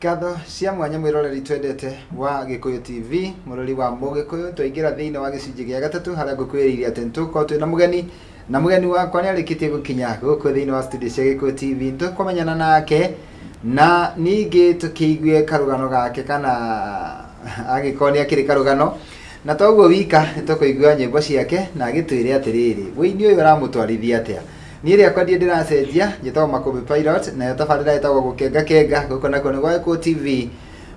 Ngatho cia mwanya mwiroreri twendete wa Gikuyu TV, murori wa Mugikuyu, twaingira thiini wa gicunji gia gatatu haria ngukwiriire ati nitukorwo twina mugeni na mugeni wakwa ni arikitie gukinya guku thiini wa studio cia Gikuyu TV, nitukumenyana nake na ningi tukiigue karugano gake kana agikorwo ni akiri karugano na toguo wika nitukuigua nyimbo ciake na agitwire atiriri wuini uyu aramutwarithia atia. Niĩ rĩakwa ndiĩ ndĩracenjia, njĩtagwo Makũmbĩ Pilot, nayo tabarĩra ĩtagwo Gũkenga Kenga, gũkũ nakuo nĩ gwa Gĩkũyũ TV,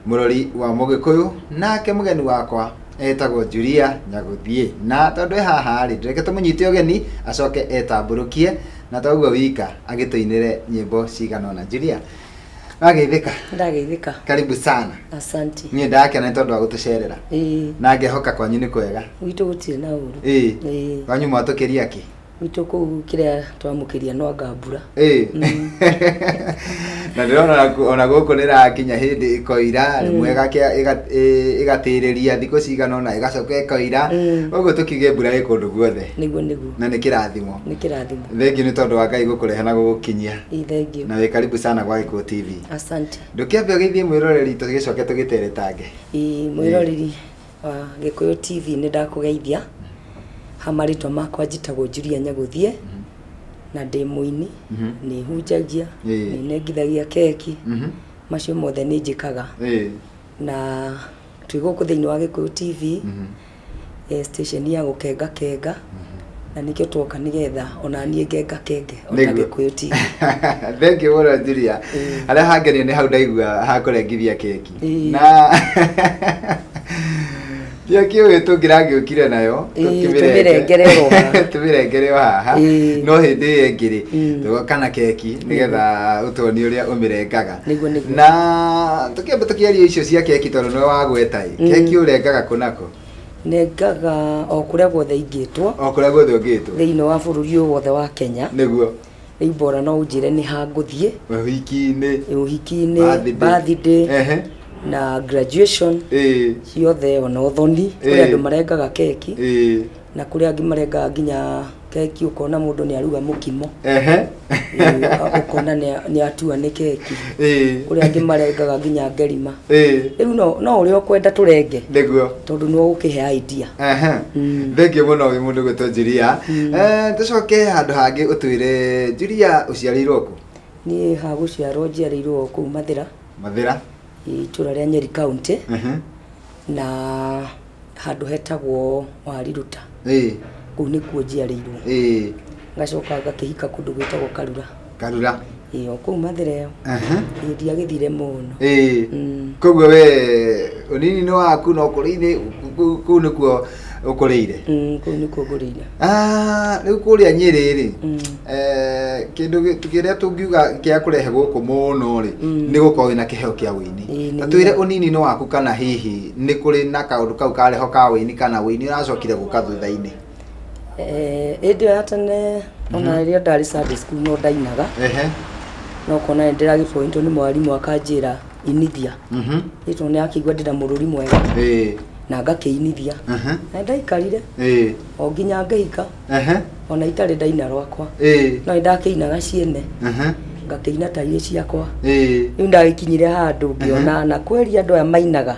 mũrori wa Mũgĩkũyũ, nake mũgeni wakwa etagwo Julia Nyagũthiĩ. Na tondũ e haha rĩ, reke tũmũnyite ũgeni acoke etambũrũkie na toguo wika agĩtũinĩre nyĩmbo cigana ũna. Julia, wageithĩka? Ndageithĩka. Karibu sana. Asante. Niĩ ndakena nĩ tondũ wa gũtũcerera. Ĩĩ. Na ngehoka kwanyu nĩ kwega. Gwitũ gũtirĩ na ũru. Ĩĩ. Ĩĩ. Kwanyu mwatũkĩria kĩ? Gwitũ kũu kĩrĩa twamũkĩria no anga mbura. Ĩĩ. Na ndĩrona ona gũkũ nĩrakinya hĩndĩ ĩkoira, rĩmwe ĩgatĩrĩria thikũ cigana ũna ĩgacoka ĩkoira. Ũguo tũkiuge mbura ĩ kũndũ guothe. Nĩguo nĩguo. Na nĩ kĩrathimo. Nĩ kĩrathimo. Thengiũ nĩ tondũ wa Ngai gũkũrehe na gũgũkinyia. Ĩ, thengiũ. Na wĩ karibu sana gwa Gĩkũyũ TV. Asante. Ndũkĩambe ũgeithie mwĩroreri tũgĩcoke tũgĩteretange. Ĩ, mwĩroreri wa Gĩkũyũ TV nĩ ndakũgeithia. Ha marĩtwa makwa njĩtagwo Julia Nyagũthiĩ na ndĩ mũini, nĩ hunjagia, nĩ nengithagia keki, macio mothe nĩ njĩkaga. Na twĩ gũkũ thĩinĩ wa Gĩkũyũ TV, station ya Gũkenga Kenga, na nĩkĩo twoka nĩgetha ona niĩ ngenga kenge ona Gĩkũyũ TV. Thank you mũno Julia. Harĩa hangenia nĩ hau ndaigua hakũrengithia keki. Na kĩa kĩũĩ tũngĩragĩũkire nayo, tũmĩrengere o haha, no hĩndĩ ĩyo ĩngĩ rĩ, tũgoka na keki nĩgetha ũtuonie ũrĩa ũmĩrengaga. Na tũkĩamba tũkĩaria icio cia keki tondũ nĩwe wagweta ĩ, keki ũrengaga kũ na kũ? Nengaga o kũrĩa guothe ingĩtwo. O kũrĩa guothe ũngĩtwo. Thĩinĩ wa bũrũri ũyũ wothe wa Kenya. Nĩguo. Rĩu bora no ũnjĩre nĩ ha ngũthiĩ. Ũhiki-inĩ. Ũhiki-inĩ, birthday. Na graduation ciothe ona ũthoni, kũrĩ andũ marengaga keki na kũrĩ angĩ marengaga nginya keki ũkona mũndũ nĩ aruga mũkimo, ũkona nĩ atua nĩ keki, kũrĩ angĩ marengaga nginya ngerima. Rĩu no ũrĩa ũkwenda tũrenge. Nĩguo. Tondũ nĩwe ũgũkĩhe idea. Thengiũ mũno wĩ mũndũ gwĩtwo Julia. Tũcoke handũ hangĩ ũtwĩre Julia ũciarĩirwo kũ? Niĩ ha gũciarwo njiarĩirwo kũu Mathĩra. Mathĩra? Itũra rĩa Nyeri County. Na handũ hetagwo Wariruta. Kũu nĩkuo njiarĩirwo. Ngacoka ngakĩhika kũndũ gwĩtagwo Karura. Karura? Ĩĩ, o kũu Mathĩra ĩyo. Ĩĩ, ndiagĩthire mũno. Koguo we ũnini-inĩ waku na ũkũrũ-inĩ kũu nĩkuo ũkũrĩire? Kũu nĩkuo ngũrĩire. Rĩu kũrĩa Nyĩrĩ rĩ, kĩndũ kĩrĩa tũngiuga kĩa kũrehe gũkũ mũno rĩ, nĩ gũkorwo wĩna kĩheo kĩa ũini. Ta twĩre ũnini-inĩ waku kana hihi nĩ kũrĩ na kaũndũ kau karĩho ka ũini kana ũini ũracokire gũka thutha-inĩ? Hĩndĩ ĩyo ya tene ona rĩrĩa ndarĩ Sunday school no ndainaga. No kona nĩ ndĩragĩpointwo nĩ mwarimũ akanjĩra inithia. Ĩ tondũ nĩ akĩigua ndĩna mũrũri mwega. Na ngakĩinithia. Na ndaikarire. O nginya ngĩhika. Ona itarĩ ndaina rwakwa. No nĩ ndakĩinaga ciene. Ngakĩina ta iria ciakwa. Rĩu ndagĩkinyire handũ ngĩona na kweri andũ aya mainaga.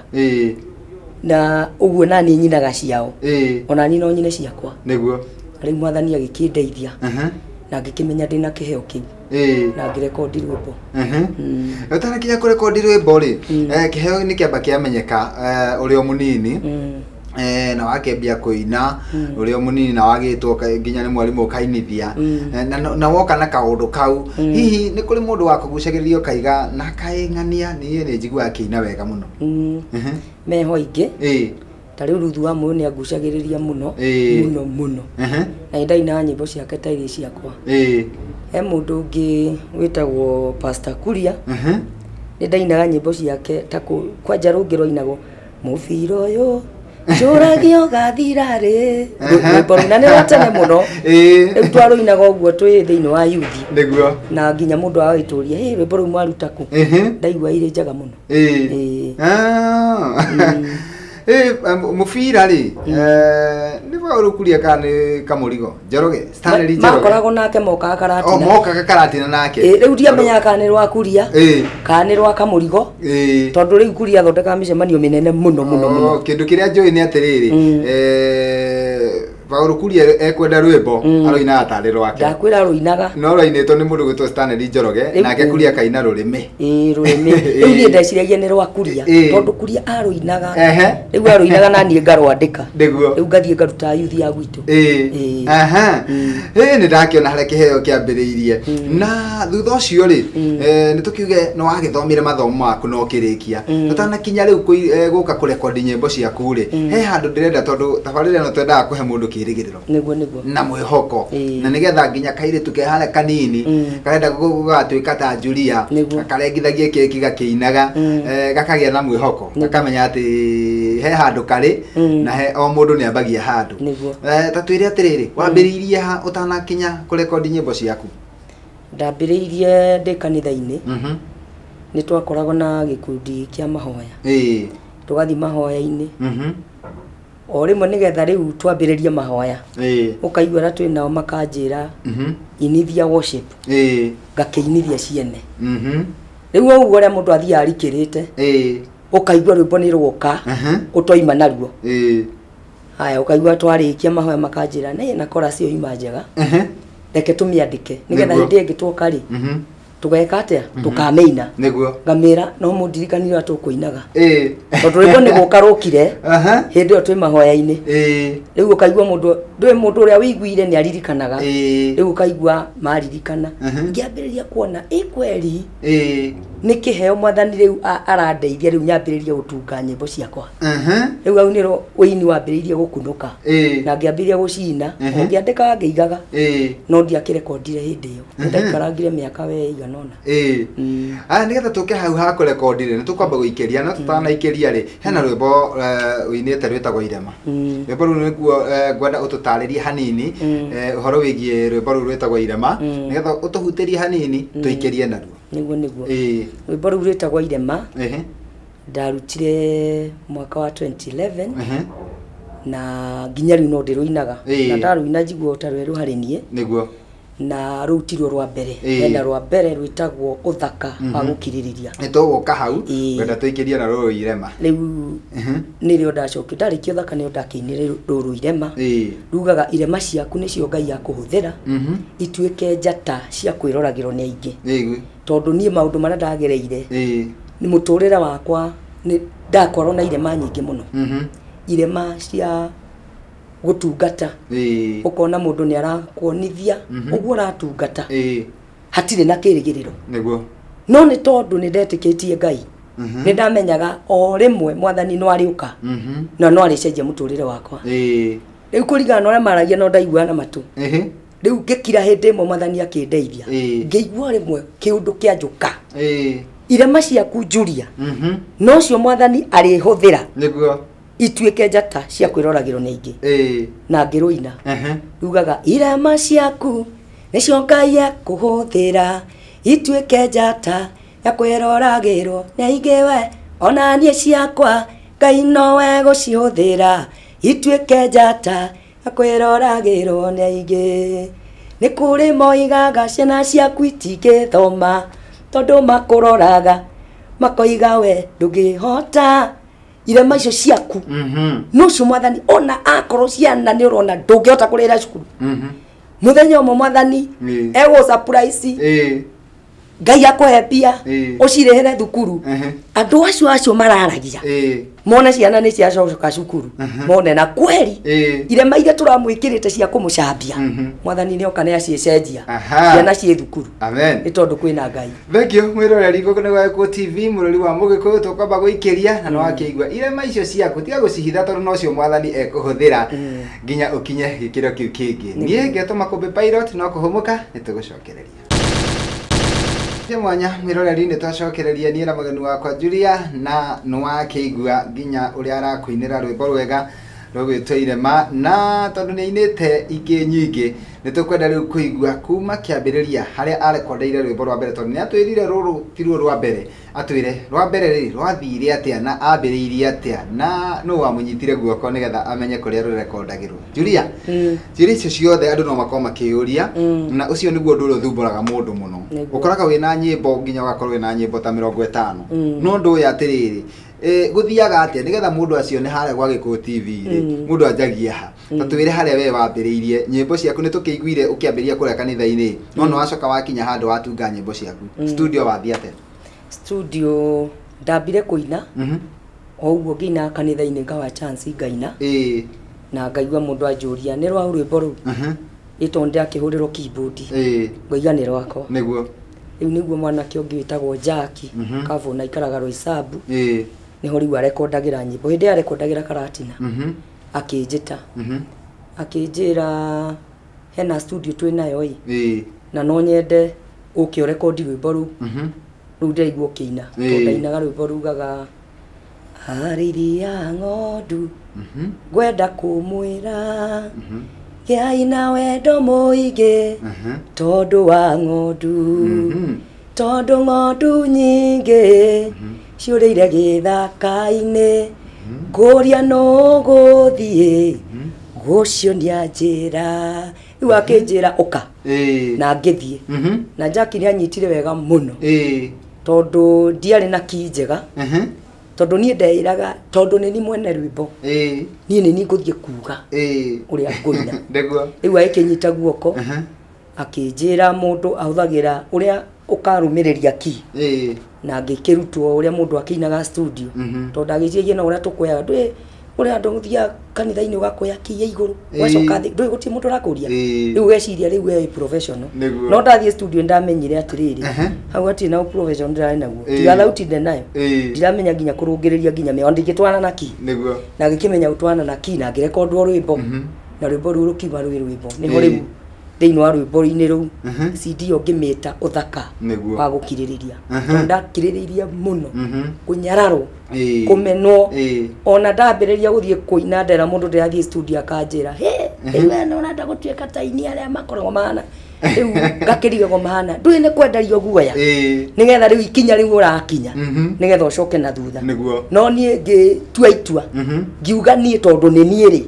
Na ũguo naniĩ nyinaga ciao. Ona niĩ no nyine ciakwa. Nĩguo. Rĩu mwathani agĩkĩndeithia. Na ngĩkĩmenya ndĩna kĩheo kĩu. Na ngĩrekondi rwĩmbo. Ũtanakinya kũrekondi rwĩmbo rĩ, kĩheo nĩ kĩamba kĩamenyeka ũrĩ o mũnini. Na wakĩambia kũina ũrĩ o mũnini na wagĩtwo nginya nĩ mwarimũ ũkainithia. Na woka na kaũndũ kau, hihi nĩ kũrĩ mũndũ wakũgucagĩrĩria ũkaiga na kaĩng'ania niĩ nĩ njiguaga akĩina wega mũno? Meho aingĩ. Ta rĩu Ruthu wa Mũyũ nĩ angucagĩrĩria mũno, mũno mũno. Na nĩ ndainaga nyĩmbo ciake ta iria ciakwa. He mũndũ ũngĩ wĩtagwo Pastor Kuria. Nĩ ndainaga nyĩmbo ciake ta kwanja rũngĩ rwainagwo mũbira ũyũ njũragio gathira rĩ. Rwĩmbo rũu na nĩ rwa tene mũno. Rĩu twarũinaga ũguo twĩ thĩinĩ wa youth. Nĩguo. Na nginya mũndũ agagĩtũria, hĩ rwĩmbo rũu mwaruta kũ? Ndaigua irĩ njega mũno. Mũbira rĩ, Nĩ Paul Kuria kana nĩ Kamũrigo Njoroge Stanley Njoroge makoragwo nake mokaga Karatina. O mokaga Karatina nake. Rĩu ndiamenyaga kana nĩ rwa Kuria kana nĩ rwa Kamũrigo, tondũ rĩu Kuria athondekaga mĩcemanio mĩnene mũno mũno mũno. Kĩndũ kĩrĩa njũĩ nĩ atĩrĩrĩ, Paul Kuria ekwenda rwĩmbo aroinaga tarĩ rwake. Ndakwĩra aroinaga. No rwainĩtwo nĩ mũndũ gwĩtwo Stanley Njoroge, nake Kuria kaina rũrĩmĩ. Rũrĩmĩ. Rĩu niĩ ndeciragia nĩ rwa Kuria, tondũ Kuria aroinaga. Rĩu aroinaga na niĩ ngarwandĩka. Nĩguo. Rĩu ngathiĩ ngaruta yuthi ya gwitũ. Nĩ ndakĩona harĩa kĩheo kĩambĩrĩirie. Na thutha ũcio rĩ, nĩ tũkiuge nĩ wagĩthomire mathomo maku na ũkĩrĩkia. Ũtanakinya rĩu gũka kũrekondi nyĩmbo ciaku rĩ, he handũ ndĩrenda tondũ tabarĩra ĩno twendaga kũhe mũndũ kĩrĩgĩrĩro. Nĩguo nĩguo. Na mwĩhoko. Na nĩgetha nginya kairĩtu ke harĩa kanini karenda gũgatuĩka ta Julia, karengithagie keki gakĩinaga, gakagĩa na mwĩhoko, gakamenya atĩ he handũ karĩ na he o mũndũ nĩ ambagia handũ. Ta twĩre atĩrĩrĩ, wambĩrĩirie ha ũtanakinya kũrekondi nyĩmbo ciaku? Ndambĩrĩirie ndĩ kanitha-inĩ. Nĩ twakoragwo na gĩkundi kĩa mahoya. Tũgathiĩ mahoya-inĩ. O rĩmwe nĩgetha rĩu twambĩrĩrie mahoya, ũkaigua arĩa twĩ nao makanjĩra inithia worship, ngakĩinithia ciene. Rĩu ũguo ũrĩa mũndũ athiaga arikĩrĩte, ũkaigua rwĩmbo nĩ rwoka ũtoima naruo. Haya, ũkaigua twarĩkia mahoya makanjĩra nĩ na chorus ĩyo ima njega, reke tũmĩandĩke nĩgetha hĩndĩ ĩngĩ twoka rĩ, tũgeka atĩa, tũkamĩina. Nĩguo. Ngamĩra no mũndirikanie ũrĩa tũkũinaga, tondũ rwĩmbo nĩ gũka rũkire hĩndĩ ĩyo twĩ mahoya-inĩ. Rĩu ũkaigua mũndũ ndũĩ mũndũ ũrĩa wĩiguire nĩ aririkanaga. Rĩu ũkaigua maririkana. Ngĩambĩrĩria kuona ĩ kweri nĩ kĩheo mwathani rĩu arandeithia rĩu nyambĩrĩrie gũtunga nyĩmbo ciakwa. Rĩu hau nĩro ũini wambĩrĩirie gũkunũka. Na ngĩambĩrĩria gũcina, ngĩandĩkaga ngĩigaga, no ndiakĩrekondire hĩndĩ ĩyo. Nĩndaikarangire mĩaka we ĩigana ũna. Nĩgetha tũke hau ha kũrekondire nĩ tũkwamba gũikĩria, no tũtanaikĩria rĩ, hena rwĩmbo ũinĩte rwĩtagwo Irema. Rwĩmbo rũu nĩguo ngwenda ũtũtarĩrie hanini ũhoro wĩgiĩ rwĩmbo rũu rwĩtagwo Irema, nĩgetha ũtũhutĩrie hanini tũikĩrie naruo. Nĩguo nĩguo. Rwĩmbo rũu rwĩtagwo Irema. Ndarutire mwaka wa 2011 na nginya rĩu no ndĩrũinaga. Na ndarũina njiguo ta rwerũ harĩ niĩ. Nĩguo. Na rũu ti ruo rwa mbere. Hena rwa mbere rwĩtagwo Ũthaka wa Gũkirĩrĩria. Nĩ tũgũka hau, ngwenda tũikĩrie na rũrũ Irema. Rĩu nĩrĩo ndacokire, ndarĩkia Ũthaka nĩrĩo ndakĩinire rũrũ Irema. Rugaga irema ciaku nĩcio Ngai akũhũthĩra ituĩke njata cia kwĩroragĩrwo nĩ aingĩ. Tondũ niĩ maũndũ marĩa ndagereire, nĩ mũtũrĩre wakwa nĩ ndakorwo na irema nyingĩ mũno. Irema cia gũtungata, ũkona mũndũ nĩ arakuonithia ũguo ũratungata, hatirĩ na kĩrĩgĩrĩro. Nĩguo. No nĩ tondũ nĩ ndetĩkĩtie Ngai, nĩ ndamenyaga o rĩmwe mwathani no arĩũka na no arĩcenjia mũtũrĩre wakwa. Rĩu kũringana na ũrĩa maragia no ndaiguaga na matũ. Rĩu ngĩkira hĩndĩ ĩmwe mwathani akĩndeithia, ngĩigua rĩmwe kĩũndũ kĩanjũka. Irema ciaku Julia, nocio mwathani arĩhũthĩra. Nĩguo. Ituĩke njata cia kwĩroragĩrwo nĩ aingĩ. Na ngĩrũina. Rugaga irema ciaku nĩcio Ngai ekũhũthĩra ituĩke njata ya kwĩroragĩrwo nĩ aingĩ we, ona niĩ ciakwa Ngai nowe gũcihũthĩra ituĩke njata ya kwĩroragĩrwo nĩ aingĩ. Nĩ kũrĩ moigaga ciana ciaku itingĩthoma tondũ makũroraga makoiga we ndũngĩhota. Irema icio ciaku nocio mwathani ona akorwo ciana nĩ ũrona ndũngĩhota kũrĩra cukuru. Mũthenya ũmwe mwathani egũ surprise, Ngai akũhe mbia ũcirĩhĩre thukuru. Andũ acio acio mararagia mone ciana nĩ ciacoka cukuru, mone na kweri irema iria tũramwĩkĩrĩte cia kũmũcambia, mwathani nĩ oka nĩ aciĩcenjia ciana ciĩ thukuru. Nĩ tondũ kwĩna Ngai. Thank you mwĩroreri gũkũ nĩ Gĩkũyũ TV, mũrori wa Mũgĩkũyũ, tũkwamba gũikĩria na nĩ wakĩigua irema icio ciaku tiga gũcihitha tondũ nocio mwathani ekũhũthĩra nginya ũkinye gĩkĩro kĩu kĩngĩ. Niĩ ngetwo Makũmbĩ Pilot, no kũhũmũka nĩ tũgũcokereria. Mwanya mwĩroreri nĩ twacokereria niĩ na mũgeni wakwa Julia, na nĩ wakĩigua nginya ũrĩa arakũinĩra rwĩmbo rwega. Rũgwĩtwo Irema na tondũ nĩ ainĩte ingĩ nyingĩ nĩ tũkwenda rĩu kũigua kuma kĩambĩrĩria harĩa arekondeire rwĩmbo rwa mbere tondũ nĩ atwĩrire rũrũ tiruo rwa mbere atwĩre rwa mbere rĩ rwathire atĩa na ambĩrĩirie atĩa na nũ wamũnyitire guoko nĩgetha amenye kũrĩa rũrekondagĩrwo. Julia, ciũria icio ciothe andũ no makorwo makĩyũria na ũcio nĩguo ũndũ ũrĩa ũthumbũraga mũndũ mũno. Ũkoraga wĩna nyĩmbo nginya ũgakorwo wĩna nyĩmbo ta 50 no ũndũ ũyũ atĩrĩrĩ gũthiaga atĩa nĩgetha mũndũ acione harĩa gwa Gĩkũyũ TV rĩ mũndũ anjagia ha ta twĩre harĩa we wambĩrĩirie nyĩmbo ciaku nĩ tũkĩiguire ũkĩambĩrĩria kũrĩa kanitha-inĩ no nĩ wacoka wakinya handũ watunga nyĩmbo ciaku studio wathiĩ atĩa? Studio ndambire kũina o ũguo ngĩina kanitha-inĩ ngawa chance ngaina na ngaigua mũndũ anjũria nĩ rwa rwĩmbo rũu ĩtondũ ndakĩhũrĩrwo keyboard ngaiga nĩ rwakwa nĩguo rĩu nĩguo mwanake ũngĩ wĩtagwo Jackie Kavuna aikaraga Roysambu nĩho rĩu arekondagĩra nyĩmbo hĩndĩ ĩyo arekondagĩra Karatina akĩnjĩta akĩnjĩra hena studio twĩ nayo ĩ na no nyende ũke ũrekondi rwĩmbo rũu rũu ndĩraigua ũkĩina tondũ ndainaga rwĩmbo rugaga arĩria ng'ondu ngwenda kũmwĩra gĩai na wendo mũingĩ tondũ wa ng'ondu tondũ ng'ondu nyingĩ ciũrĩire gĩthaka-inĩ ngũria nũ gũthiĩ gũcionia njĩra rĩu akĩnjĩra ũka na ngĩthiĩ na Jackie nĩ anyitire wega mũno tondũ ndiarĩ na key njega tondũ niĩ ndeĩraga tondũ nĩ niĩ mwene rwĩmbo niĩ nĩ niĩ ngũthiĩ kuga ũrĩa ngũina rĩu agĩkĩnyita guoko akĩnjĩra mũndũ ahũthagĩra ũrĩa ũkarũmĩrĩria key na ngĩkĩrutwo ũrĩa mũndũ akĩinaga studio tondũ ndagĩciria na ũrĩa tũkũyaga ndũĩ ũrĩa andũ ũthiaga kanitha-inĩ ũgakoya key ya igũrũ ũgacoka thĩ ndũĩ gũtirĩ mũndũ ũrakũria rĩu ũgeciria rĩu we professional no ndathiĩ studio ndamenyire atĩrĩrĩ hau hatirĩ na professional ndĩrarĩ naguo tiga thauti ndĩ nayo ndiramenya nginya kũrũngĩrĩria nginya mĩario ndingĩtwarana na key na ngĩkĩmenya gũtwarana na key na ngĩrekondwo rwĩmbo na rwĩmbo rũu rũkiuma rwĩ rwĩmbo nĩho rĩu thĩinĩ wa rwĩmbo-inĩ rũu CD ĩyo ngĩmĩta ũthaka wa gũkirĩrĩria tondũ ndakirĩrĩirie mũno kũnyararwo kũmenwo ona ndambĩrĩria gũthiĩ kũina ndera mũndũ ndĩrathiĩ studio akanjĩra rĩu we nĩ ũrenda gũtuĩka ta aini arĩa makoragwo mahana rĩu ngakĩrigagwo mahana ndũĩ nĩ kwenderio guoya nĩgetha rĩu ikinya rĩu ũrakinya nĩgetha ũcoke na thutha no niĩ ngĩtua itua ngiuga niĩ tondũ nĩ niĩ rĩ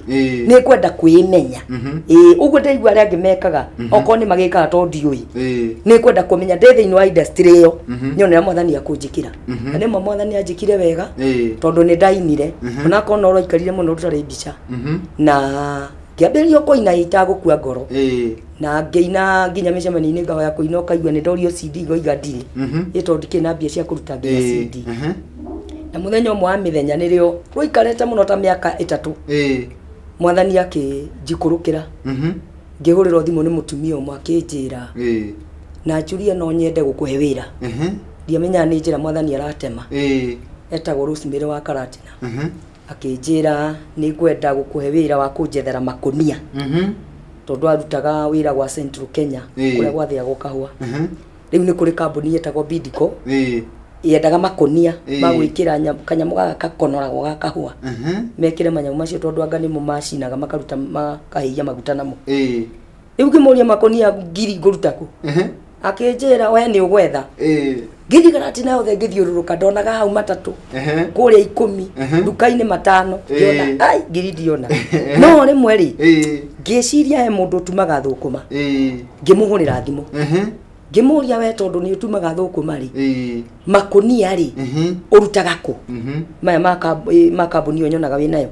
nĩ ngwenda kwĩmenya ũguo ndaigua arĩa angĩ mekaga okorwo nĩ magĩkaga tondũ ndiũĩ nĩ ngwenda kũmenya ndĩ thĩinĩ wa industry ĩyo nyone ũrĩa mwathani akũnjĩkĩra na nĩma mwathani anjĩkire wega tondũ nĩ ndainire onakorwo no ũraikarire mũno rũtarĩ mbica na ngĩambĩrĩria kũina itagũkua ngoro na ngĩina nginya mĩcemanio-inĩ ngahoya kũina ũkaigua nĩ ndorio CD ngoiga ndirĩ ĩ tondũ ndikĩrĩ na mbia cia kũruta nginya CD na mũthenya ũmwe wa mĩthenya nĩrĩo rũikarĩte mũno ta mĩaka 3 mwathani akĩnjikũrũkĩra ngĩhũrĩrwo thimũ nĩ mũtumia ũmwe akĩnjĩra na Julia no nyende gũkũhe wĩra ndiamenyaga nĩ njĩra mwathani aratema etagwo Rosemary wa Karatina akĩnjĩra nĩ ngwenda gũkũhe wĩra wa kũnjethera makũnia tondũ arutaga wĩra gwa Central Kenya kũrĩa gwathĩagwo kahũa rĩu nĩ kũrĩ kambuni yetagwo Bidco yendaga makũnia ma gwĩkĩra kanyamũ gaka gakonoragwo ga kahũa mekĩre manyamũ macio tondũ anga nĩmo macinaga makaruta makahĩia maguta namo rĩu ngĩmũria makũnia 1000 ngũruta kũ akĩnjĩra we nĩ ũgwetha ngĩthiĩ Karatina yothe ngĩthiũrũrũka ndonaga hau 3 kũrĩa 10 nduka-inĩ 5 ngĩona ai 1000 ndiona no rĩmwe rĩ ngĩciria he mũndũ ũtumaga thũkũma ngĩmũhũrĩra thimũ ngĩmũria we tondũ nĩ ũtumaga thũkũma rĩ makũnia rĩ ũrutaga kũ maya ma kambuni ĩyo nyonaga wĩ nayo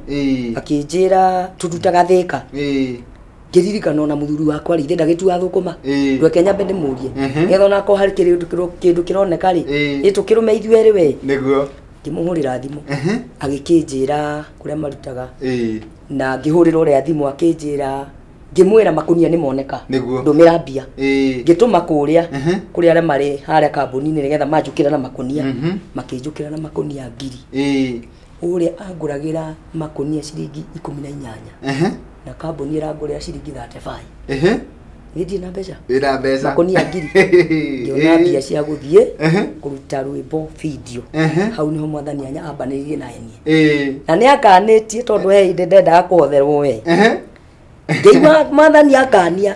akĩnjĩra tũrutaga Thĩka ngĩririkana ona mũthuri wakwa rĩ ithe ndagĩtuaga thũkũma ndweke nyambe ndĩmũrie nĩgetha onakorwo harĩ kĩndũ kĩroneka rĩ ĩ tũkĩrũme ithuĩ erĩ we nĩguo ngĩmũhũrĩra thimũ agĩkĩnjĩra kũrĩa marutaga na ngĩhũrĩra ũrĩa thimũ akĩnjĩra ngĩmwĩra makũnia nĩ moneka ndũmĩra mbia ngĩtũma kũrĩa kũrĩa arĩa marĩ harĩa kambuni-inĩ nĩgetha manjũkĩra na makũnia makĩnjũkĩra na makũnia 1000 ũrĩa angũragĩra makũnia ciringi 18 na kambuni ĩrangũrĩra ciringi 35 Githii na mbeca wĩna mbeca makonia ngiri ngĩona mbia cia gũthiĩ kũruta rwĩmbo video hau niho mwathani anya ambanĩirie na niĩ na nĩ akanĩtie tondũ he hĩndĩ ndendaga kũhotherwo we ngĩigua mwathani akania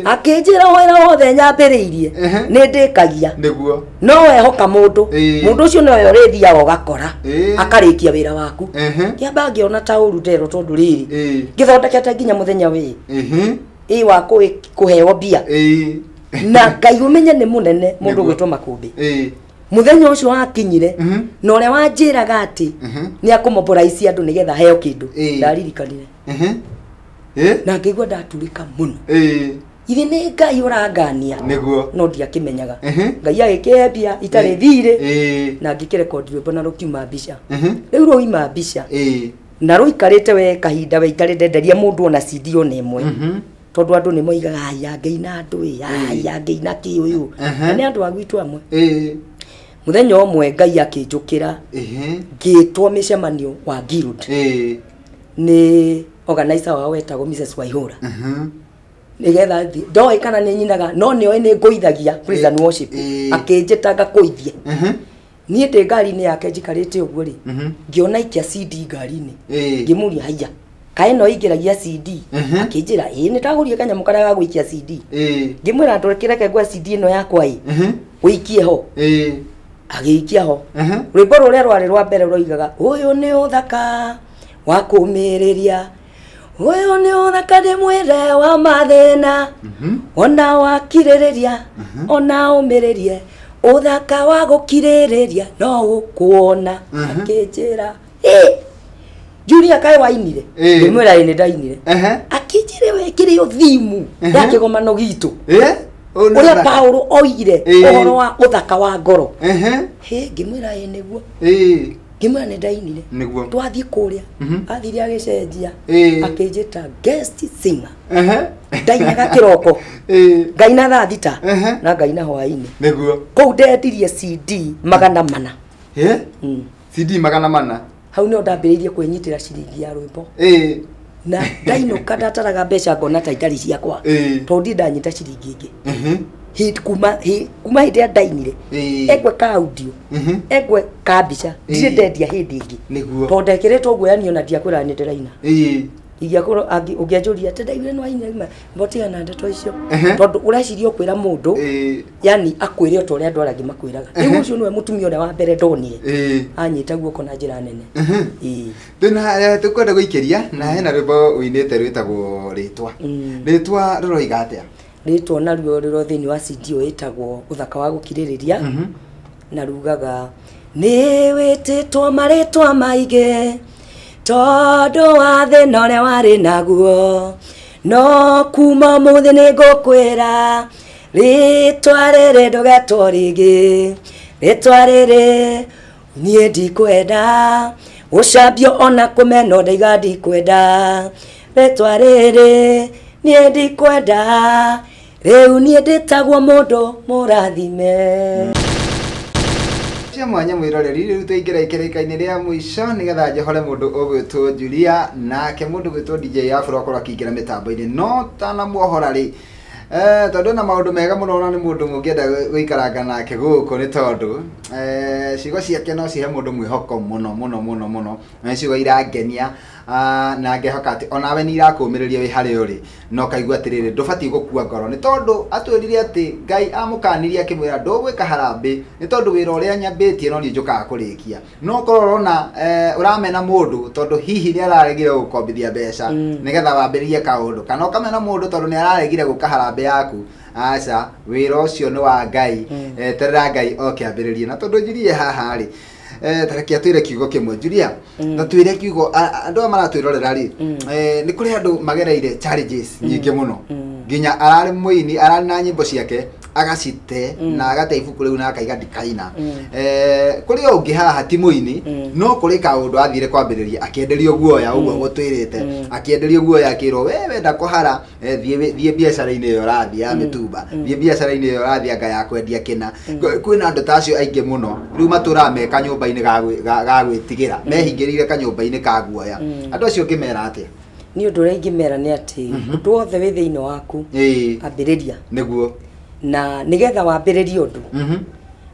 akĩnjĩra wĩra wothe nyambĩrĩirie nĩ ndĩkagia nĩguo no wehoka mũndũ mũndũ ũcio nowe ũrĩthiaga ũgakora akarĩkia wĩra waku kĩamba ngĩona ta ũru nderwo tondũ rĩrĩ ngĩthondekete nginya mũthenya wĩ ĩ wa kũheo mbia na Ngai ũmenye nĩ mũnene mũndũ ũgwĩtwo Makũmbĩ muthenya ucio wakinyire na uria wanjiraga ati ni akũmoboraici andũ nigetha heo kindu ndaririkanire na ngĩigua ndaturĩka mũno ithe nĩ Ngai ũrangania nĩguo no ndiakĩmenyaga Ngai agĩkĩhe mbia itarĩ thirĩ na ngĩkĩrekondi rwĩmbo na rũkiuma mbica rĩu rũima mbica na rũikarĩte we kahinda we itarĩ ndenderia mũndũ ona CD ona ĩmwe tondu andu ni moigaga aya ngeina andu aya ngeina ki uyu na ni andu a gwitũ amwe muthenya ũmwe Ngai akĩnjũkĩra ngĩtwo mĩcemanio wa guild nĩ organizer wao wetagwo Mrs Waihũra nigetha thiĩ ndoĩ kana nĩ nyinaga no nĩoĩ nĩ ngũithagia praise and worship akĩnjĩta ngakũithie niĩ ndĩ ngari-inĩ yake njikarĩte ũguo rĩ ngĩona ikia CD ngari-inĩ ngĩmũria haiya kaĩ no ingĩragia CD akĩnjĩra ĩĩ nĩ ndagũrire kanyamũ karĩa ga gũikia CD ngĩmwĩra ndũkĩreke ngwe CD ĩno yakwa ĩ ũikie ho agĩikia ho rwĩmbo rũrĩa rwarĩ rwa mbere rwoigaga ũyũ nĩ ũthaka wa kũmĩrĩria ũyũ nĩ ũthaka ndĩmwĩre wa mathĩna ona wakirĩrĩria ona ũmĩrĩrie ũthaka wa gũkirĩrĩria no ũkuona akĩnjĩra Julia kaĩ wainire ngĩmwĩra ĩ nĩ ndainire akĩnjĩra wekĩre ũthimu ya kĩgomano gitũ ũrĩa Paulo oigire ũhoro wa ũthaka wa ngoro ngĩmwĩra ĩ nĩguo ngĩmwĩra nĩ ndainire twathiĩ kũrĩa athire agĩcenjia akĩnjĩta guest singer ndainaga kĩroko ngaina thaa thita na ngaina hwaĩ-inĩ nĩguo kũu ndendirie CD 400 CD 400 hau nĩho ndambĩrĩirie kwĩnyitĩra ciringi ya rwĩmbo na ndainũka ndataraga mbeca ngona ta itarĩ ciakwa tondũ ndirĩ ndanyita ciringi ĩngĩ kuma hĩndĩ ĩrĩa ndainire engwe ka audio engwe ka mbica ndirĩ ndendia hĩndĩ ĩngĩ tondũ ndekĩrĩtwo guoya ona ndiakwĩraga nĩ ndĩraina ingĩakorwo ũngĩanjũria atĩ ndaiguire nĩ waina mbotigana na ndeto icio tondũ ũreciria ũkwĩra mũndũ yani akwĩre o ta ũrĩa andũ arĩa angĩ makwĩraga rĩu ũcio nĩwe mũtumia ũrĩa wa mbere ndonire anyita guoko na njĩra nene twĩna tũkwenda gũikĩria na hena rwĩmbo ũinĩte rwĩtagwo rĩtwa rĩtwa rũroiga atĩa rĩtwa naruo rĩro thĩinĩ wa CD ĩtagwo ũthaka wa gũkirĩrĩria na rugaga nĩ wĩtĩtwo marĩtwa maingĩ tondũ wa thĩna ũrĩa warĩ naguo no kuma ũmũthĩ nĩ ngũkwĩra rĩtwa rĩrĩ ndũgetwo rĩngĩ rĩtwa rĩrĩ niĩ ndikwenda gũcambio ona kũmenwo ndaiga ndikwenda rĩtwa rĩrĩ niĩ ndikwenda rĩu niĩ ndĩtagwo mũndũ mũrathime. Cia mwanya mwĩroreri rĩu twaingĩra ikĩrĩka-inĩ rĩa mũico nĩgetha njohore mũndũ ũgwĩtwo Julia nake mũndũ ũgwĩtwo DJ Afro akorwo akĩingĩra mĩtambo-inĩ no tanamuohora rĩ tondũ ena maũndũ mega mũno na nĩ mũndũ mũngĩenda gũikaranga nake gũkũ nĩ tondũ ciugo ciake no cihe mũndũ mwĩhoko mũno mũno mũno mũno na ciugo irangenia na ngehoka atĩ onawe nĩ irakũmĩrĩria wĩ harĩa ũrĩ na ũkaigua atĩrĩrĩ ndũbatiĩ gũkua ngoro nĩ tondũ atwĩrire atĩ Ngai amũkanirie akĩmwĩra ndũgwĩka harambĩ nĩ tondũ wĩra ũrĩa nyambĩtie no niĩ njũkaga kũrĩkia no korwo ũrona ũramena mũndũ tondũ hihi nĩ araregire gũkombithia mbeca nĩgetha wambĩrĩrie kaũndũ kana ũkamena mũndũ tondũ nĩ araregire gũka harambĩ yaku aca wĩra ũcio nĩ wa Ngai eterera Ngai oke ambĩrĩrie na tondũ Julia haha rĩ tareke atwĩre kiugo kĩmwe Julia na twĩre kiugo andũ aya maratwĩrorera rĩ nĩ kũrĩ andũ magereire challenges nyingĩ mũno nginya ararĩ mũini ararĩ na nyĩmbo ciake agacite na agate ibuku rĩu na akaiga ndikaina kũrĩ o ũngĩ haha ti mũini no kũrĩ kaũndũ athire kwambĩrĩria akĩenderio guoya ũguo gũtwĩrĩte akĩenderio guoya akĩrwo we wenda kũhara thiĩ biacara-inĩ ĩyo ũrathiĩ ya mĩtumba thiĩ biacara-inĩ ĩyo ũrathiĩ anga ya kwendia kĩna kwĩna andũ ta acio aingĩ mũno rĩu matũraga me kanyũmba-inĩ ga gwĩtigĩra mehingĩrĩire kanyũmba-inĩ ka guoya andũ acio ũngĩmera atĩa Nĩ ũndũ ũrĩa ingĩmera nĩ atĩ ũndũ wothe wĩ thĩinĩ waku ambĩrĩria. Nĩguo. Na nĩgetha wambĩrĩrie ũndũ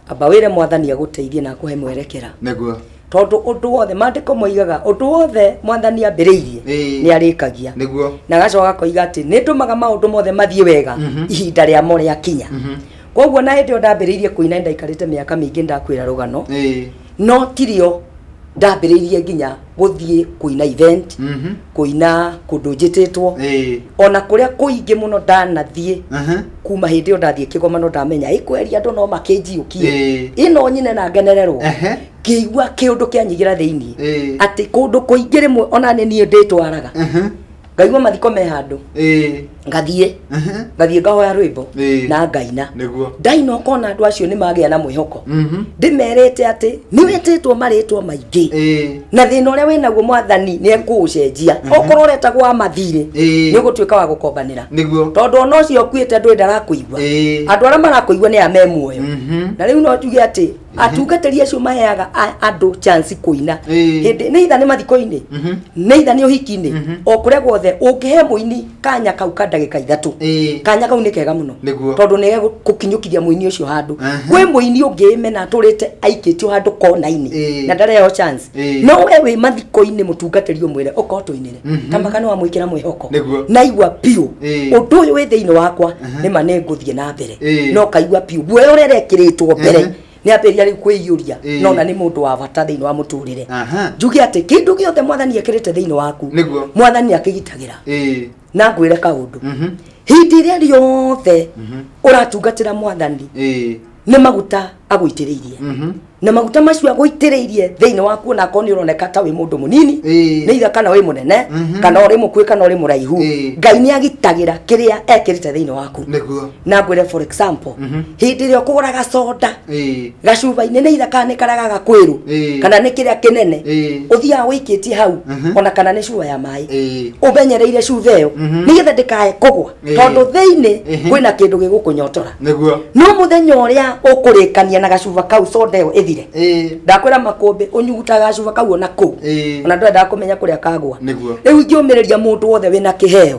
amba wĩre mwathani agũteithie na akũhe mwerekera. Nĩguo. Tondũ ũndũ wothe maandĩko moigaga ũndũ wothe mwathani ambĩrĩirie nĩ arĩkagia. Nĩguo. Na agacoka akoiga atĩ nĩ ndũmaga maũndũ mothe mathiĩ wega ihinda rĩamo rĩakinya. Koguo na hĩndĩ ĩyo ndambĩrĩirie kũina ndaikarĩte mĩaka mĩingĩ ndakwĩra rũgano. No tirio ndambĩrĩirie nginya gũthiĩ kũina event, kũina kũndũ njĩtĩtwo, ona kũrĩa kũingĩ mũno ndanathiĩ. Kuma hĩndĩ ĩyo ndathiĩ kĩgomano ndamenya ĩkweria andũ no makĩnjiũkie ĩno nyine na ngenererwo, ngĩigua kĩũndũ kĩanyigira thĩinĩ atĩ kũndũ kũingĩ rĩmwe ona nĩ niĩ ndĩtwaraga, ngaigua mathiko me handũ, ngathiĩ ngahoya rwĩmbo na ngaina. Ndaina ũkona andũ acio nĩ magĩa na mwĩhoko. Ndĩmerĩte atĩ nĩ wĩtĩtwo marĩtwa maingĩ na thĩna ũrĩa wĩnaguo mwathani nĩ ekũũcenjia. Okorwo ũretagwo wa mathirĩ nĩ ũgũtuĩka wa gũkombanĩra, tondũ ona ũcio ũkuĩte ndũĩ ndarakũigua. Andũ arĩa marakũigua nĩ aya me muoyo. Na rĩu no njuge atĩ atungatĩri acio maheaga andũ chance kũina hĩndĩ nĩ itha nĩ mathiko-inĩ, nĩ itha nĩ ũhiki-inĩ, o kũrĩa guothe ũngĩhe mũini kanya kau ka ndagĩka ithatũ, kanya kau nĩ kega mũno, tondũ nĩ gegũkinyũkithia mũini ũcio handũ. Kwĩ mũini ũngĩ mena atũrĩte aikĩtio handũ kona-inĩ na ndareheo chance, no we wĩ mathiko-inĩ mũtungatĩri ũmwĩre ũkorwo tũinĩre tamaka nĩ wamwĩkĩra mwĩhoko na igua biũ ũndũ ũyũ wĩ thĩinĩ wakwa nĩ ma nĩ ngũthiĩ na mbere, no kaigua biũ guoya ũrĩa ũrekĩrĩtwo mbere nĩ ambĩrĩria rĩu kwĩiyũria, nona nĩ mũndũ wa bata thĩinĩ wa mũtũrĩre. Njuge atĩ kĩndũ gĩothe mwathani ekĩrĩte thĩinĩ waku mwathani akĩgitagĩra. Na ngwĩre kaũndũ, hĩndĩ ĩrĩa rĩothe ũratungatĩra mwathani nĩ maguta agũitĩrĩirie, na maguta macio agũitĩrĩirie thĩinĩ waku ona akorwo nĩ ũroneka ta wĩ mũndũ mũnini, nĩ itha kana wĩ mũnene, kana ũrĩ mũkuĩ kana ũrĩ mũraihu, Ngai nĩ agitagĩra kĩrĩa ekĩrĩte thĩinĩ waku. Na ngwĩre for example, hĩndĩ ĩrĩa ũkũgũraga soda gacuba-inĩ nĩ itha kana nĩ karĩa gagakwĩrũ kana nĩ kĩrĩa kĩnene ũthiaga wĩikĩtie hau, ona kana nĩ cuba ya maĩ, ũmenyereire cuba ĩyo nĩgetha ndĩkae kũgwa, tondũ thĩinĩ kwĩna kĩndũ gĩgũkũnyotora. No mũthenya ũrĩa ũkũrĩkania na gacuba kau soda ĩyo ĩthire, ndakwĩra makũmbĩ ũnyugutaga gacuba kau ona kũu, ona ndwendaga kũmenya kũrĩa kagwa. Rĩu ingĩũmĩrĩria mũndũ wothe wĩna kĩheo,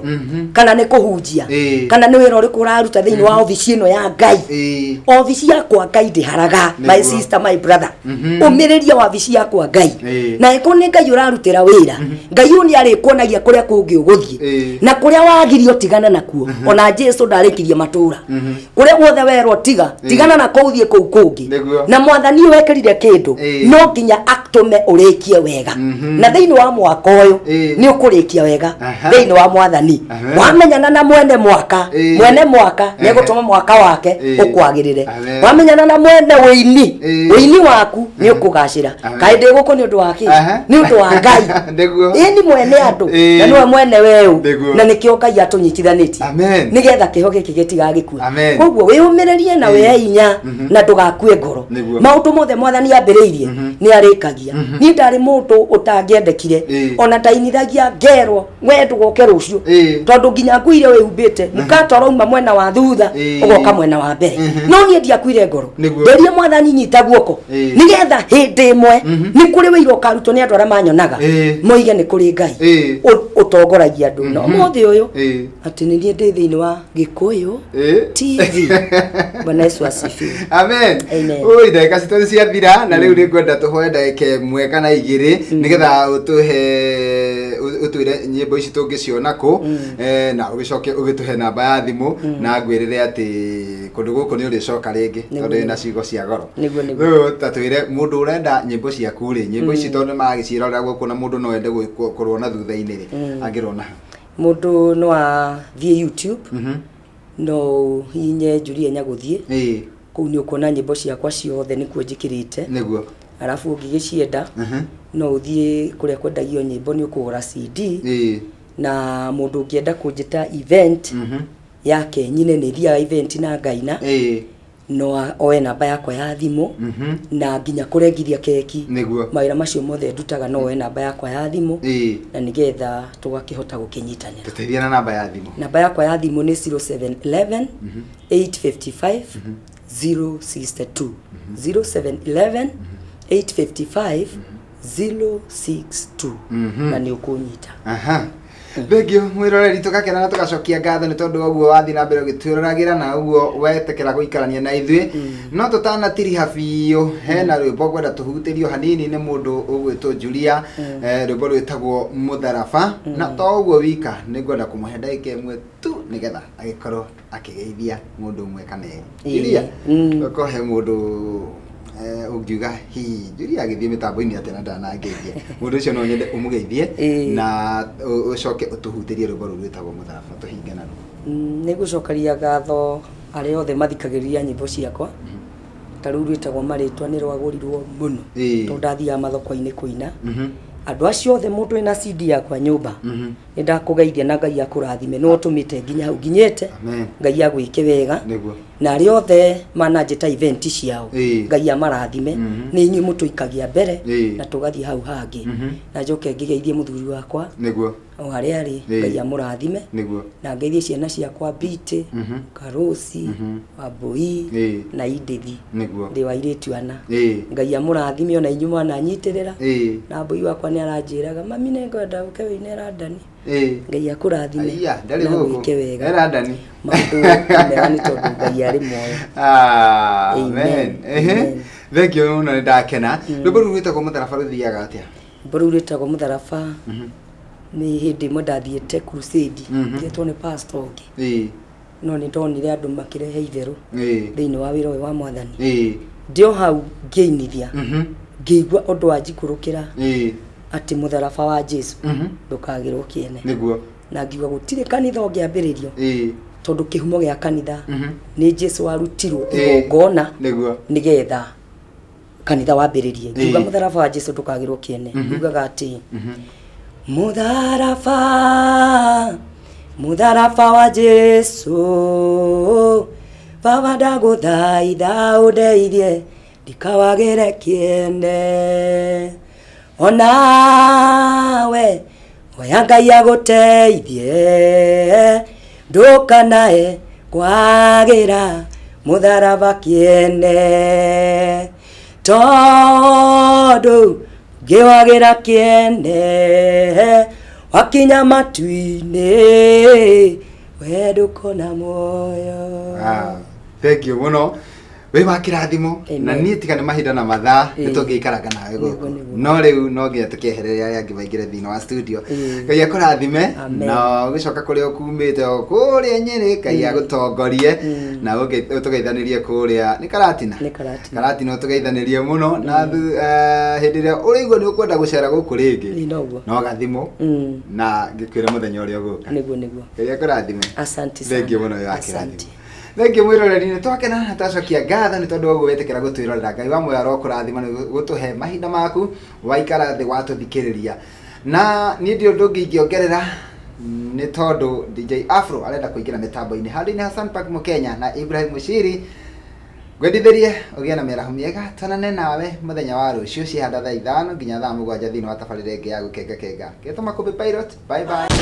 kana nĩ kũhunjia, kana nĩ wĩra ũrĩkũ ũraruta thĩinĩ wa obici ĩno ya Ngai, obici yakwa Ngai ndĩharaga, my sister my brother, ũmĩrĩria wabici yakwa Ngai, na ĩkorwo nĩ Ngai ũrarutĩra wĩra, Ngai ũyũ nĩ arĩkuonagia kũrĩa kũngĩ ũgũthiĩ na kũrĩa wagirio tigana nakuo. Ona Jesu ndarĩkirie matũra, kũrĩa guothe werwo tiga tigana na kũu thiĩ kũu kũngĩ, na mwathani ũyũ wekĩrire kĩndũ no nginya atũme ũrĩkie wega, na thĩinĩ wa mwaka ũyũ nĩ ũkũrĩkia wega thĩinĩ wa mwathani. Wamenyana na mwene mwaka, mwene mwaka nĩ egũtũma mwaka wake ũkwagĩrĩre. Wamenyana na mwene wĩini, wĩini waku nĩ ũkũgacĩra. Kaĩ ndĩ gũkũ nĩ ũndũ wa kĩ? Nĩ ũndũ wa Ngai. Ĩĩ nĩ mwene andũ na nĩwe mwene weũ, na nĩkĩo Ngai atũnyitithanĩtie nĩgetha kĩho gĩkĩ gĩtigagĩkue. Koguo wĩyũmĩrĩrie na wĩe hinya na ndũgakue ngoro. Maũndũ mothe mwathani ambĩrĩirie nĩ arĩkagia. Niĩ ndarĩ mũndũ ũtangĩendekire, ona ndainithagia ngerwo we ndũgoke rũciũ, tondũ nginya nguo iria wĩhumbĩte mũkato ũrauma mwena wa thutha ũgoka mwena wa mbere. No niĩ ndiakuire ngoro, nderie mwathani nyita guoko nĩgetha hĩndĩ ĩmwe nĩ kũrĩ wĩira ũkarutwo nĩ andũ arĩa manyonaga moige nĩ kũrĩ Ngai ũtongoragia andũ. Na ũmũthĩ ũyũ atĩ nĩ niĩ ndĩ thĩinĩ wa Gĩkũyũ TV. Bwana Yesu asifiwe. Amen. Oi ndagĩka citũ nĩ ciathira, na rĩu nĩngwenda tũhoe ndagĩka ĩmwe kana igĩrĩ nĩgetha ũtũhe ũtwĩre nyĩmbo ici tũngĩciona kũ, na ũgĩcoke ũgĩtũhe namba ya thimũ, na ngwĩrĩre atĩ kũndũ gũkũ nĩ ũrĩcoka rĩngĩ tondũ wĩna ciugo cia goro. Rĩu ta twĩre mũndũ ũrenda nyĩmbo ciaku rĩ, nyĩmbo ici tondũ nĩmaragĩciĩrorera gũkũ na mũndũ no ende kũrona thutha-inĩ rĩ, angĩrona ha? Mũndũ no athiĩ YouTube, no ũhihinye Julia Nyagũthiĩ, kũu nĩ ũkuona nyĩmbo ciakwa ciothe nĩkuo njĩkĩrĩte. Nĩguo. Arabu ũngĩgĩcienda no ũthiĩ kũrĩa kwendagio nyĩmbo nĩ ũkũgũra CD. Na mũndũ ũngĩenda kũnjĩta event yake nyine nĩ thiaga event na ngaina, no oe namba yakwa ya thimũ, na nginya kũrengithia keki, mawĩra macio mothe ndutaga no oe namba yakwa ya thimũ, na nĩgetha tũgakĩhota gũkĩnyitanĩra. Tũteithie na namba ya thimũ. Namba yakwa ya thimũ nĩ 0711 855 062. 0711 855 062. Na nĩ ũkũnyita. Thank you mwiroreri, tugakena na tugacokia ngatho nĩ tondũ wa ũguo wathiĩ na mbere ũgĩtwĩroragĩra na ũguo wetĩkĩra gũikarania na ithuĩ. No tũtanatiriha biũ, hena rwĩmbo ngwenda tũhutĩrio hanini nĩ mũndũ ũgwĩtwo Julia, rwĩmbo rwĩtagwo Mũtharaba. Na to ũguo wika, nĩ ngwenda kũmũhe ndagĩka ĩmwe tu nĩgetha agĩkorwo akĩgeithia mũndũ ũmwe kana erĩ. Julia, ũkorwo he mũndũ ũngiuga hihi Julia agĩthiĩ mĩtambo-inĩ atĩa na ndanangeithia, mũndũ ũcio no nyende ũmũgeithie na ũcoke ũtũhutĩrie rwĩmbo rũu rwĩtagwo Mũtharaba tũhinge naruo. Nĩ ngũcokeria ngatho arĩa othe mathikagĩrĩria nyĩmbo ciakwa. Ta rĩu rwĩtagwo Marĩtwa nĩ rwagũrirwo mũno tondũ ndathiaga mathoko-inĩ kũina. Andũ acio othe, mũndũ wĩna CD yakwa nyũmba, nĩ ndakũgeithia na Ngai akũrathime, nĩwe ũtũmĩte nginya hau nginyĩte. Amen. Ngai agwĩke wega. Na arĩa othe mananjĩta event ciao, Ngai amarathime. Nĩ inyuĩ mũtũikagia mbere na tũgathiĩ hau hangĩ. Na njoke ngĩgeithie mũthuri wakwa o harĩa arĩ, Ngai amũrathime. Na ngeithie ciana ciakwa, Biti, Karosi, Wambui na Indithi. Ndĩ wa airĩtu ana. Ngai amũrathime ona inyuĩ mwananyitĩrĩra. Na Mbui wakwa nĩ aranjĩraga, "Mami, nĩ ngwenda ũke wĩine Randani." Ngai akũrathime Aiya, ndarĩ na gũkũ. gwĩke wega. E Randani. Maũndũ nĩ mega nĩ tondũ Ngai arĩ muoyo. Amen. Amen. Ehe. Amen. Thank you mũno, nĩ ndakena. Rwĩmbo rũu rwĩtagwo Mũtharaba rũthiaga atĩa? Rwĩmbo rũu rwĩtagwo Mũtharaba nĩ hĩndĩ ĩmwe ndathiĩte crusade, ngetwo nĩ pastor ũngĩ, no nĩ ndonire andũ makĩrehe itherũ thĩinĩ wa wĩra ũyũ wa Mwathani. Ndĩ o hau ngĩinithia, ngĩigua ũndũ wanjikũrũkĩra atĩ mũtharaba wa Jesu ndũkagĩrwo kĩene. Na ngiuga gũtirĩ kanitha ũngĩambĩrĩrio tondũ kĩhumo gĩa kanitha nĩ Jesu warutirwo igongona nĩgetha kanitha wambĩrĩrie. Ngiuga mũtharaba wa Jesu ndũkagĩrwo kĩene. Ngiugaga atĩ mũtharaba, mũtharaba wa Jesu, Baba ndagũthaitha ũndeithie ndikawagĩre kĩene. Onawe oya Ngai agũteithie ndũkanae kwagĩra mũtharaba kĩene, tondũ ngĩwagĩra kĩene wakinya matu-inĩ we ndũkona muoyo. Wow. Thank you mũno, wĩ wa kĩrathimo. Amen. Na niĩ tiga nĩ mahinda na mathaa nĩ tũngĩikaranga nawe gũkũ, no rĩu no nginya tũkĩeherere arĩa angĩ maingĩre thĩinĩ wa studio. Ngai akũrathime. Amen. Na ũgĩcoka kũrĩa ũkumĩte o kũrĩa Nyĩrĩ, Ngai agũtongorie na ũtũgeithanĩrie kũrĩa nĩ Karatina. Nĩ Karatina. Karatina, ũtũgeithanĩrie mũno na hĩndĩ ĩrĩa ũrĩigua nĩ ũkwenda gũcera gũkũ rĩngĩ, Ĩ, noguo. no gathimũ na ngĩkwĩra mũthenya ũrĩa ũgũka. Nĩguo, nĩguo. Ngai akũrathime. Asante sana. Thank you mũno, wĩ wa Asante. kĩrathimo. Thank you mwĩroreri, nĩ twakena na twacokia ngatho nĩ tondũ wa ũguo wetĩkĩra gũtwĩrorera. Ngai wa muoyo arokũrathima nĩ gũtũhe mahinda maku waikara thĩ watũthikĩrĩria. Na niĩ ndirĩ ũndũ ũngĩ ingĩongerera nĩ tondũ DJ Afro arenda kũingĩra mĩtambo-inĩ handũ-inĩ Hassan Park Mũkenya na Ibrahim Mushiri. Ngwendithĩrie ũgĩe na mĩaraho mĩega, tuonane nawe mũthenya wa rũciũ cihanda thaa 5 nginya thaa 7 thĩinĩ wa tabarĩra ĩngĩ ya Gũkenga Kenga. Ngetwo Makũmbĩ Pilot. Bye bye.